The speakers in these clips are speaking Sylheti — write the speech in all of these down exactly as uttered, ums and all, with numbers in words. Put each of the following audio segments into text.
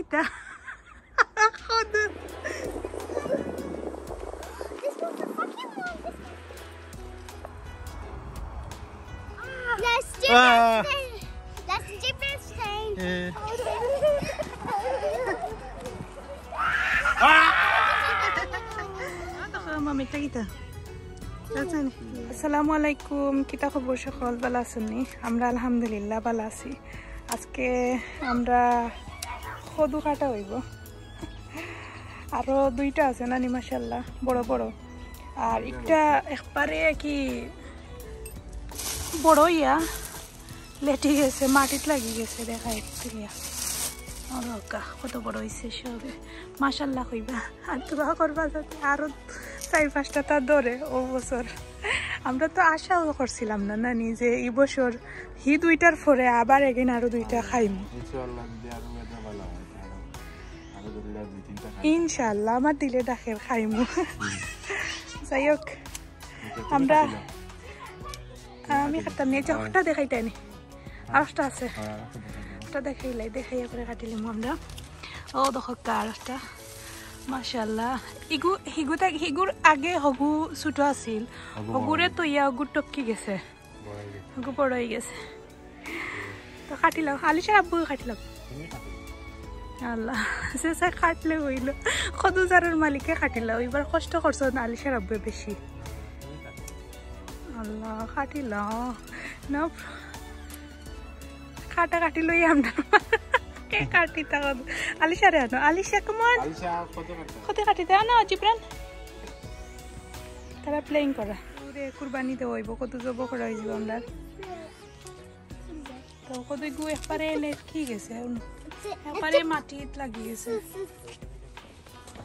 This was the fucking one. This one. That's different Ah. Thing. That's different thing. Eh. Mami, একটা কিতা? আসসালামু আলাইকুম, কিতা খবর সকল? ভালা আছইন নি? আমরা আলহামদুলিল্লাহ ভালা আছি। আজকে আমরা কদু কাটা অইবো, আরো দুইটা আছে নানি, মাশাআল্লাহ, বড় বড়। আর একটা একবারে কি বড় ইয়া লেটি গেছে, মাটিত লাগি গেছে, দেখা একটু ইয়া। আর ওকা কত বড় অইছে সবে, মাশাআল্লাহ কইবা। আর দোয়া করবা যাতে আরো চাইর পাঁচটা তা ধরে ও বছর। আমরা তো আশাও করছিলাম না নানি যে এই বছর হি দুইটার পরে আবার again আরো দুইটা খাইমু। ইনশাআল্লাহ, যদি আরো weather ভালা হয়, আরো, আরো যদি দুই তিনটা খাই। ইনশাআল্লাহ, আমার দিলে ডাকের খাইমু। যাই হোক, আমরা, আমি খাইতাম না, এই যে হকটা দেখাইতায় নি, আরেকটা আছে, হকটা দেখাইলাই, দেখাইয়া পরে কাটিলিমু আমরা। ও দেখো, কার একটা, মাশাআল্লাহ। ইগু, হিগু থাক-, হিগুর আগে হগু ছোট আছিল, হগুরে তো ইয়া হগু টপকি গেছে, হগু বড় অই গেছে। তো কাটিলাও, আলিশার আব্বু কাটিলাও। আল্লাহ, সে সে কাটলে অইলো। কদু জারর মালিকে কাটিলাও, এবার কষ্ট করছইন আলিশার আব্বু বেশি। আল্লাহ, কাটিলাও না, কাটা কাটি লই আমরা। কে কাটিতা কদু? আলিশারে আনো, আলিশা, come on। আলিশা, কত কাটতা? কত কাটিতা? আনো, জিবরান। তারা playing করা। ওরে, কুরবানি দেওয়া অইবো, কদু জবো করা অইযিবো আমরা। তো কদু গু একবারে লেটকি গেছে, একবারে মাটিত লাগি গেছে।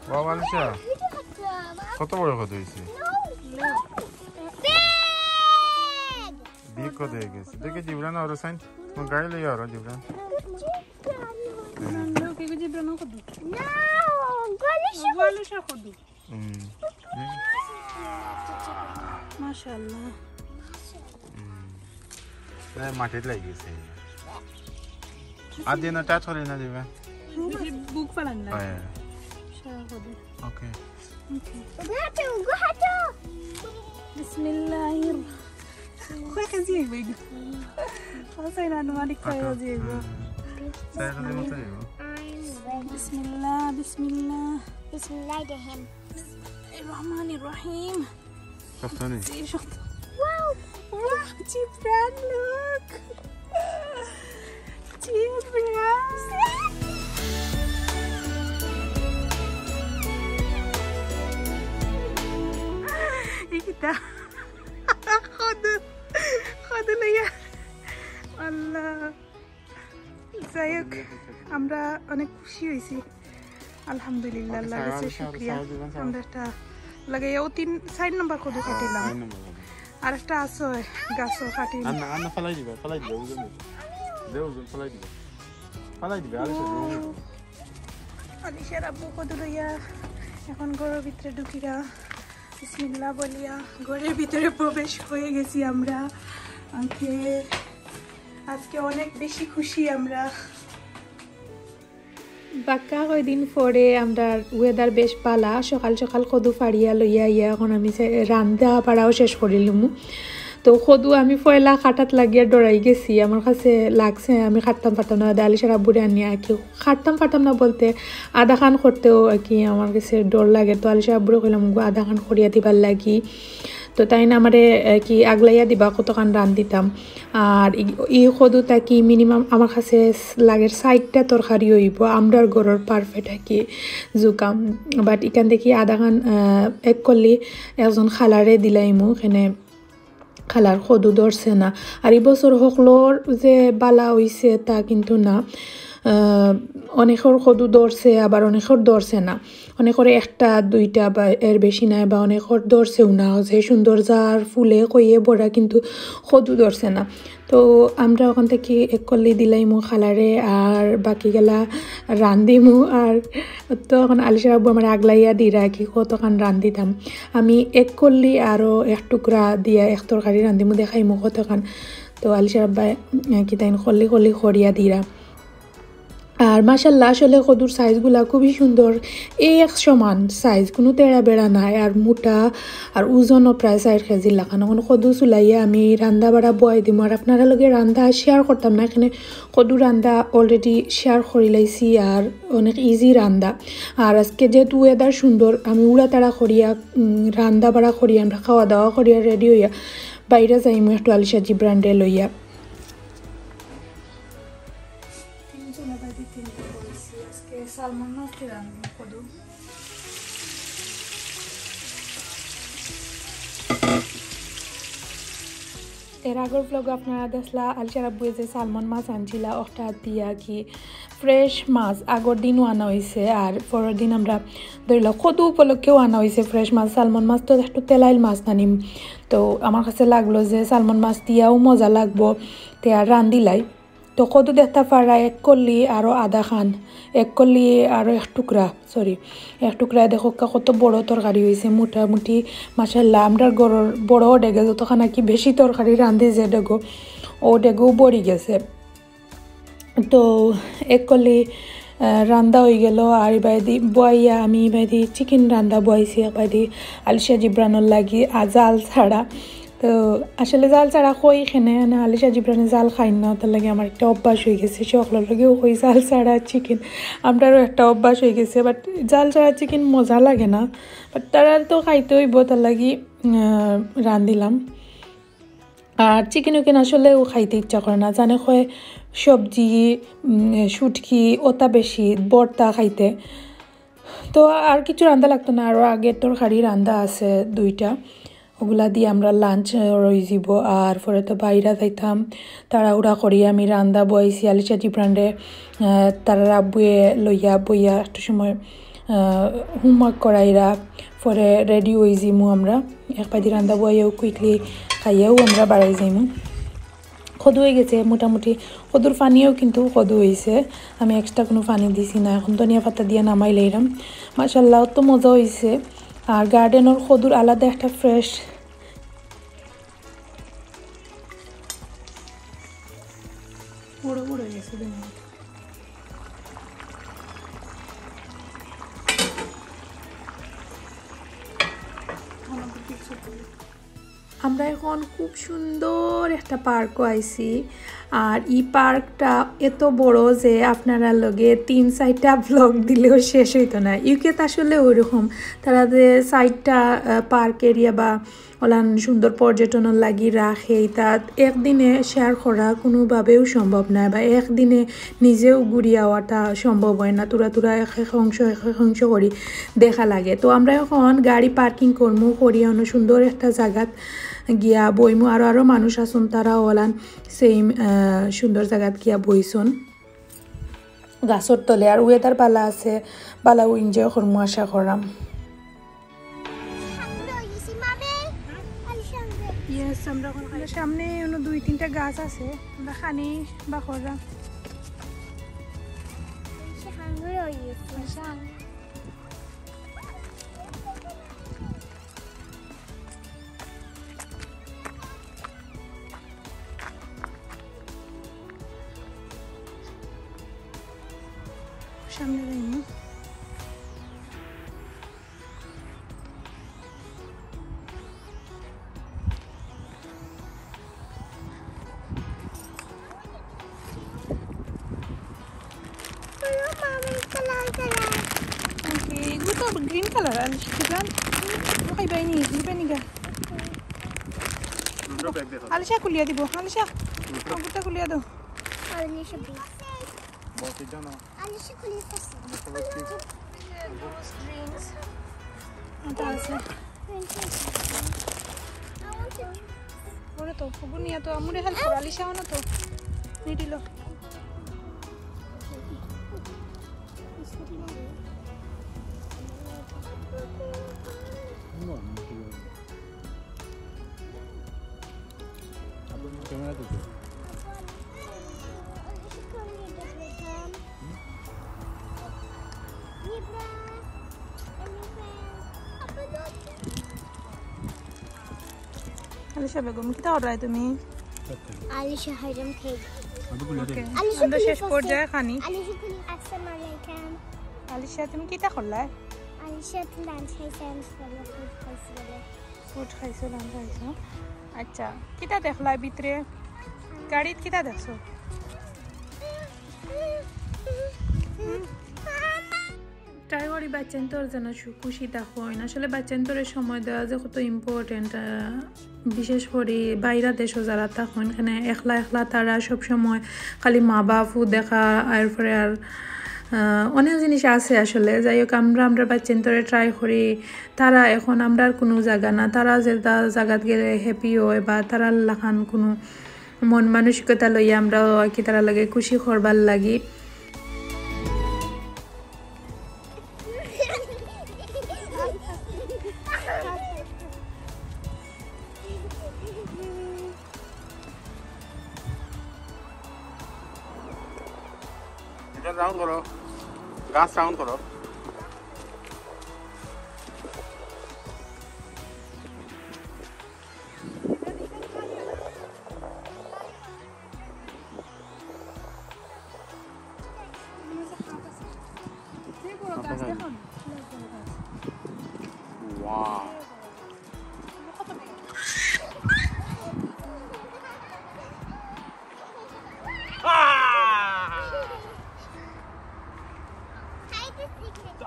বাবা, আলিশা, কত বড় কদু অইছে? Big কদু অই গেছে। দেখি জিবরান, আরো সাইন। তোমার গাড়ি লই আরো জিবরান। না, না, কি জিবরান কদু? না, আলিশা কদু। হুম। মাশাআল্লাহ। হুম। প্রায় মাটিত লাগি গেছে। আর দিয়ে না, touch করে না দিবা। বুক ফালান না। হ্যাঁ। সারা কদু। ওকে। ওকে। হাঁটো, গো হাঁটো। বিসমিল্লাহির। কয় কেজি অইবো এগু? কয় চাইন আনুমানিক কয় কেজি অইবো? হুম। চার কেজির মতো অইবো। বিসমিল্লাহ, বিসমিল্লাহ। বিসমিল্লাহির রহিম। রহমানির রহিম। শক্ত নি? জি, শক্ত। Wow! Wow, জিবরান, look! জিবরান! এই কিতা? কদু, কদু লইয়া। আল্লাহ। যাই হোক, আমরা অনেক খুশি অইছি, আলহামদুলিল্লাহ, আল্লাহর কাছে শুকরিয়া। আমরা একটা লাগাইয়া ও তিন, চাইর নম্বর কদু কাটিলাম। চাইর নম্বর কদু। আর একটা আছে গাছো কাটি। আন্না, আন্না ফালাই দিবা, ফালাই দিবা, ওজন দিবা। দে ওজন, ফালাই দিবা। ফালাই দিবা, আরে ও। আলিশার আব্বু কদু লইয়া এখন ঘরর ভিতরে ঢুকিরা। বিসমিল্লাহ বলিয়া ঘরর ভিতরে প্রবেশ অই গেছি আমরা। ওকে, আজকে অনেক বেশি খুশি আমরা। বাক্কা কয়দিন পরে আমরার weather বেশ ভালা, সকাল সকাল কদু ফাড়িয়া লইয়া আইয়া এখন আমি সে-, রান্দা বাড়াও শেষ করিলিমু। তো কদু আমি পয়লা কাটাত লাগিয়া ডরাই গেছি, আমার কাছে লাগছে আমি কাটতাম পারতাম না, আলিশার আব্বুরে আনিয়া আর কি কাটতাম পারতাম না বলতে আধাখান করতেও আর কি আমার কাছে ডর লাগে। তো আলিশার আব্বুরে কইলাম, "গো, আধাখান করিয়া দিবার লাগি।" তো তাইন আমারে, এ, কি আগলাইয়া দিবা, কতখান রান্দিতাম। আর ই, ই কদু থাকি minimum আমার কাছে লাগের চাইরটা তরকারি অইবো, আমরার ঘরর perfect আর কি জুকাম। But ইখান থাকি আধাখান, আহ, এক কল্লি একজন খালারে দিলাইমু, কেনে খালার কদু ধরছে না। আর ই বছর হকলর যে ভালা অইছে তা কিন্তু না, আহ, অনেকর কদু ধরছে, আবার অনেকর ধরছে না। অনেকর একটা দুইটা বা এর বেশি নাই, বা অনেকর ধরছেও না, যে সুন্দর যার ফুলে কইয়ে ভরা কিন্তু কদু ধরছে না। তো আমরা ওখান থাকি এক কল্লি দিলাইমু খালারে, আর বাকি গেলা রান্দিমু। আর তো এখন আলিশার আব্বু আমারে আগলাইয়া দিরা কি কতখান রান্দিতাম। আমি এক কল্লি আরও এক টুকরা দিয়া এক তরকারি রান্দিমু, দেখাইমু কতখান। তো আলিশার আব্বায়, আহ, কিতা ইন কল্লি কল্লি করিয়া দিরা। আর মাশাআল্লাহ, আসলে কদুর সাইজগুলা খুবই সুন্দর, এই এক সমান সাইজ, কোনো তেড়া বেড়া নাই। আর মোটা, আর ওজনও প্রায় চার কেজির লাখান। এখন কদু চুলাইয়া আমি রান্দা বাড়া বয়াই দিমু। আর আপনারা লগে রান্দা শেয়ার করতাম না, এখানে কদু রান্দা অলরেডি শেয়ার করি লাইছি, আর অনেক ইজি রান্দা। আর আজকে যেহেতু ওয়েদার সুন্দর, আমি উড়াতাড়া করিয়া, উম, রান্দা বাড়া করিয়া, আমরা খাওয়া দাওয়া করিয়া রেডি হইয়া বাইরে যাইমু একটু আলিশা জিব্রানরে লইয়া। তিন চুলা বাদে তিন চুলা করেছি। আজকে সালমন মাছ দিয়ে রান্না করব। এর আগর ব্লগ আপনারা দেখলা আলিশার আব্বুয়ে যে সালমন মাছ আনছিলা, ওটা দিয়া কি ফ্রেশ মাছ আগর দিনও আনা হয়েছে, আর পরের দিন আমরা ধরিল কদু উপলক্ষেও আনা হয়েছে ফ্রেশ মাছ। সালমন মাছ তো একটু তেলাইল মাছ নানি, তো আমার কাছে লাগলো যে সালমন মাছ দিয়াও মজা লাগবো, তে আর রান্দিলাই। তো কদু দেখতা পারা এক কলি আরও আধা খান, এক কলি আরও এক টুকরা, সরি, এক টুকরা। দেখো কা কত বড় তরকারি হয়েছে, মোটামুটি মাশাআল্লাহ। আমরার ঘরর বড় ডেগে যতখান আর কি বেশি তরকারি রান্ধি যে ডেগো, ও ডেগো ভরি গেছে। তো এক কলি, আহ, রান্দা হয়ে গেল। আর এবায়দি বয়াইয়া আমি এবায়দি চিকেন রান্দা বয়াইছি, এবায়দি আলিশা জিব্রানর লাগি, আর জাল ছাড়া। তো আসলে জাল ছাড়া কই খেনে, মানে আলিশা জিব্রানে জাল খাই না, তার লাগি আমার একটা অভ্যাস হয়ে গেছে, সকলের লগেও কই জাল ছাড়া চিকেন। আমরারও একটা অভ্যাস হয়ে গেছে, বাট জাল ছাড়া চিকেন মজা লাগে না, বাট তারা তো খাইতে হইব, তার লাগি, আহ, রান্দিলাম। আর চিকেন উকেন আসলেও খাইতে ইচ্ছা করে না, জানে কয় সবজি, উম, শুটকি, ওটা বেশি ভর্তা খাইতে। তো আর কিছু রান্দা লাগতো না, আরও আগের তরকারি রান্দা আছে দুইটা, ওগুলা দিয়ে আমরা লাঞ্চ রয়ে যাব। আর পরে তো বাইরে যাইতাম, তাড়াহুড়া করি আমি রান্দা বয়াইছি আলিশা জিব্রানরে, আহ, তারার আব্বুয়ে লইয়া বইয়া একটু সময়, আহ, হোমওয়ার্ক করাইরা, পরে রেডি হয়ে যাইমু আমরা। এক পাদি রান্দা বয়াইও কুইকলি খাইয়াও আমরা বাড়াই যাইমু। কদু হয়ে গেছে মোটামুটি, কদুর পানিও কিন্তু কদু হয়েছে, আমি এক্সট্রা কোনো পানি দিছি না। এখন ধনিয়া পাতা দিয়ে নামাই লইলাম। মাশাআল্লাহ, অত মজা হয়েছে। আর গার্ডেনর কদুর আলাদা একটা ফ্রেশ। বড় বড় হয়ে গেছে ধনিয়া। আমরা এখন খুব সুন্দর একটা পার্কও আইছি। আর এই পার্কটা এত বড় যে আপনারা লগে তিন চারটা ব্লগ দিলেও শেষ হইতো না। ইউকেত আসলে ওইরকম, তারা যে চারটা, আহ, পার্ক এরিয়া বা ওলান সুন্দর পর্যটনর লাগি রাখে, এটা একদিনে শেয়ার করা কোনোভাবেও সম্ভব নয়, বা একদিনে নিজেও ঘুরিয়া আওয়াটা সম্ভব হয় না। তুরা তুরা এক এক অংশ, এক এক অংশ করি দেখা লাগে। তো আমরা এখন গাড়ি পার্কিং করমু, করিয়া অন্য সুন্দর একটা জাগাত গিয়া বইমু। আরও আরও মানুষ আছইন, তারা ওলান সেম সুন্দর জাগাত গিয়া বইছইন গাছর তলে। আর ওয়েদার বালা আছে, বালাও এনজয় করমু আশা করাম। ইয়েস, আমরা এখন সামনে অন্য দুই তিনটা গাছ আছে, আমরা খানি বা করলাম। সামনে যাইমু। Okay, এগুলো তো গ্রিন কালার, আলিশা, কি জান? ওই বাইনি, এই বাইনি গা। আলিশা খুলিয়া দিব, আলিশা, ওগুলো খুলিয়া দাও। আলিশা, please। আলিশা খুলিয়া দিছে। Juice, drinks. এটা আছে। ওরে তো, ওগুলো নিয়ে তো আমুরে হেল্প করো, আলিশা, আনো তো। নিডিল। ক্যামেরা তো। আলিশা বেগম, কিতা অর্ডার তুমি? আলিশা হাইরাম খেয়ে। ওকে। আলিশা, আমরা শেষ পর্যায়ে খানি। আলিশা, তুমি আসসালামু আলাইকুম। আলিশা, তুমি কিতা করলায়? আলিশা, তুমি লাঞ্চ খাইছো, আমি ফুড খাইছি বলে। ফুড খাইছো, লাঞ্চ খাইছো। আচ্ছা, কিতা দেখলায় ভিতরে? গাড়িত কিতা দেখছো? ট্রাই করি বাচ্চাইন্তর যেন সু-, খুশি থাকইন। আসলে বাচ্চাইন্তরে সময় দেওয়া যে কত ইম্পর্টেন্ট, বিশেষ করি বাইরা দেশো যারা থাকইন, এখানে একলা একলা তারা সব সময় খালি মা বাপও দেখা, এরপরে আর, আহ, অনেক জিনিস আছে আসলে। যাই হোক, আমরা, আমরা বাচ্চাইন্তরে ট্রাই করি, তারা এখন আমরার কুনু জাগা না, তারা যেটা জাগাত গেলে হ্যাপি অয় বা তারার লাখান কুনু মন মানসিকতা লইয়া আমরাও আর কি তারার লগে খুশি করবার লাগি। এটা রাউন্ড করো, গাছ রাউন্ড করো। Wow.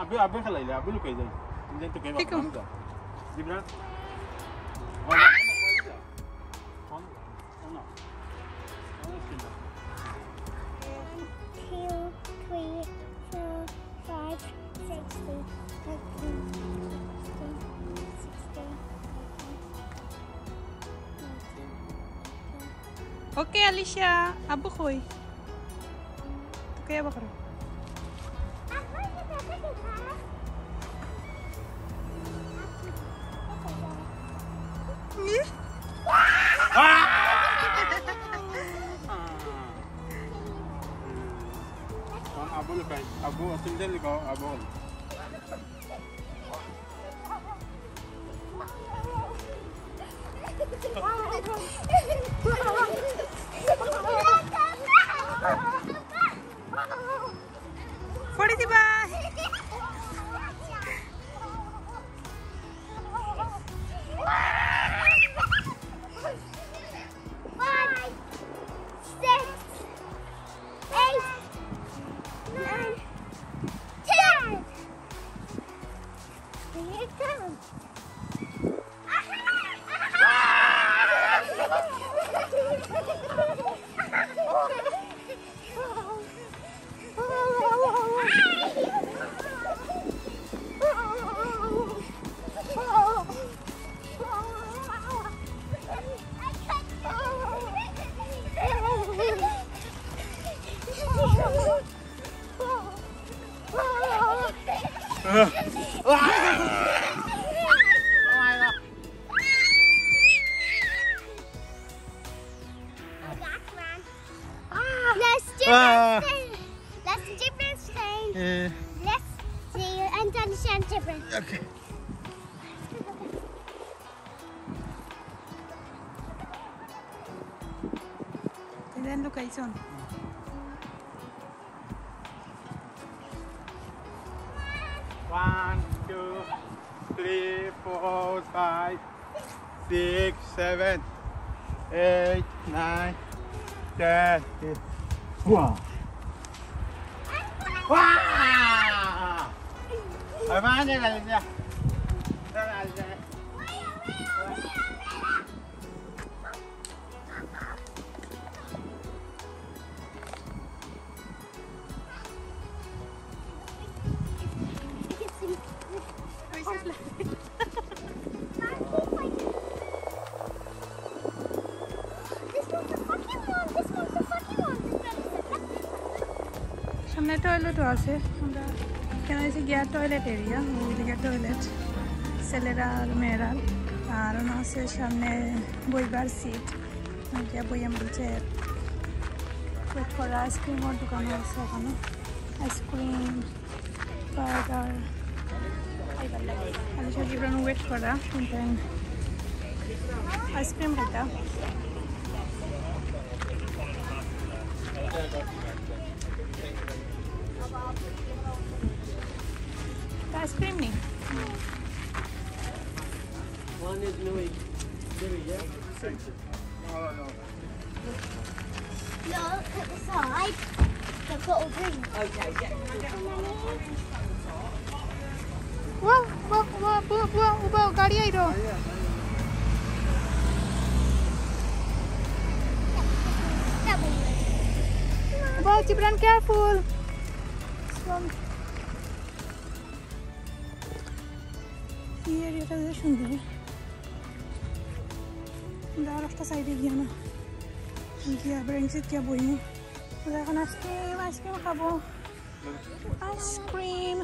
আবে, আবে খেলাইলে, আবে লুকাই যাই। তুমি জানি তো কে ঠিক আছে। বাবা, জিবরা। One, two, three, four, five, six, seven, eight, nine, ten, eleven, twelve, thirteen, fourteen, fifteen, fifteen, fifteen. ওকে আলিশা, আব্বু কই? তোকে আবার করো। আবুল খাই, আবু, অসুবিধা লিখো, আবুল। পড়ি দিবা। Five, six, eight, nine, ten. Here it comes. Let's do Ah. this thing. Let's do this thing. Eh. Let's see you and then Shan Jibrin. Okay. And then look, it's on. One, two, three, four, five, six, seven, eight, nine, ten. Wow. Wow. Hermana, la niña. সামনে টয়লেটও আছে। আমরা এখানে আছি গিয়া toilet area, ওইদিকে টয়লেট ছেলেরা আর মেয়েরা। আর ওনা আছে সামনে বইবার সিট। গিয়া বইয়াম বলছে, ওয়েট করা। আইসক্রিমর দোকানও আছে ওখানে, আইসক্রিম, বার্গার। আমি সব জীবন ওয়েট করা, কিন্তু আইসক্রিম খাইতা। Ice cream ni? One is Louis. Louis, yeah? Look at the side. They've got a ring. Okay, yeah. Wow, wow, wow, wow, wow, wow, গাড়ি আইলো। Double ring. Wow, Gibran, careful. এই এরিয়াটা বেশ সুন্দর। আমরা আর একটা সাইডে গিয়া না, গিয়া বেঞ্চে গিয়া বইমু। আমরা এখন আইসক্রিম, আইসক্রিম খাবো। Ice cream,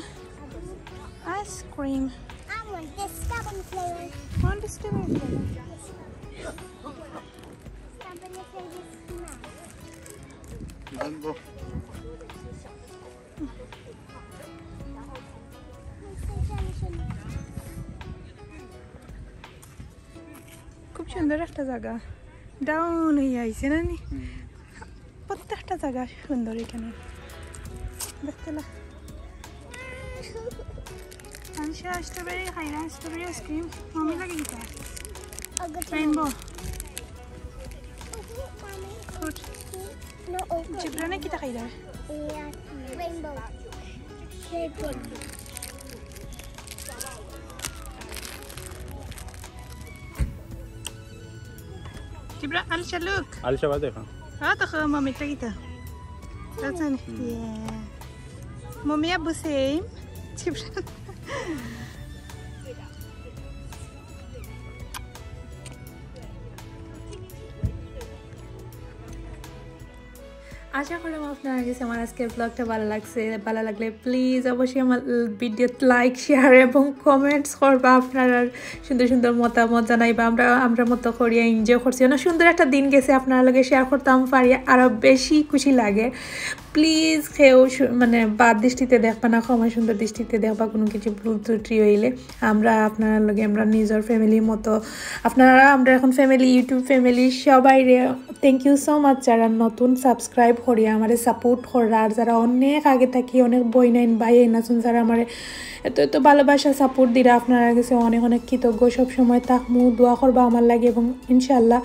ice cream. I want the strawberry flavor. কোন strawberry flavour? Strawberry flavor. Mango. খুব সুন্দর একটা জায়গা। ডাউন হইয়া আইছে না নি? প্রত্যেকটা জায়গা সুন্দর এখানে। দেখতে লা-, আনশা স্ট্রবেরি খাই না, স্ট্রবেরি আইসক্রিম। মামি লাগে কিতা? A good rainbow Mommy, fruit. No, oh, good. জিব্রানে কিতা খাইলা? Yeah, rainbow. Rainbow. Jibran, Alisha, look. Alisha বাদে খান। হ্যাঁ, দেখো, মামিটা কিতা? That's it. Yeah. মামি আব্বু সেম। জিব্রান। আশা করলাম আপনারা গেছে আমার আজকের ব্লগটা ভালো লাগছে। ভালো লাগলে প্লিজ অবশ্যই আমার ভিডিওত লাইক, শেয়ার এবং কমেন্টস করবা। আপনারা সুন্দর সুন্দর মতামত জানাইবা। আমরা আমরা মতো করিয়া এনজয় করছি, অনেক সুন্দর একটা দিন গেছে। আপনারা লগে শেয়ার করতাম পারি, আরও বেশি খুশি লাগে। প্লিজ কেউ সু- মানে বাদ দৃষ্টিতে দেখবা না, ক্ষমা সুন্দর দৃষ্টিতে দেখবা কোনো কিছু ভুল ত্রুটি হইলে। আমরা আপনারা লগে আমরা নিজের ফ্যামিলির মতো, আপনারা আমরা এখন ফ্যামিলি, ইউটিউব ফ্যামিলি সবাইরে thank you so much। যারা নতুন সাবস্ক্রাইব করিয়া আমারে সাপোর্ট কররা, আর যারা অনেক আগে থাকি অনেক বইনাইন ভাইয়াইন আছইন, যারা আমারে এত এত ভালোবাসা সাপোর্ট দিরা, আপনারা গেছে অনেক অনেক কৃতজ্ঞ। সব সময় থাকমু, দোয়া করবা আমার লাগি, এবং ইনশাল্লাহ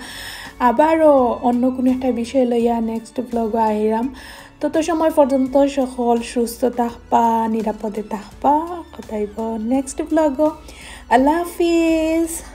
আবারও অন্য কোনো একটা বিষয় লইয়া নেক্সট ব্লগো আইরাম। তত সময় পর্যন্ত সকল সুস্থ থাকবা, নিরাপদে থাকবা। কথা অইবো নেক্সট ব্লগো। আল্লাহ হাফিজ।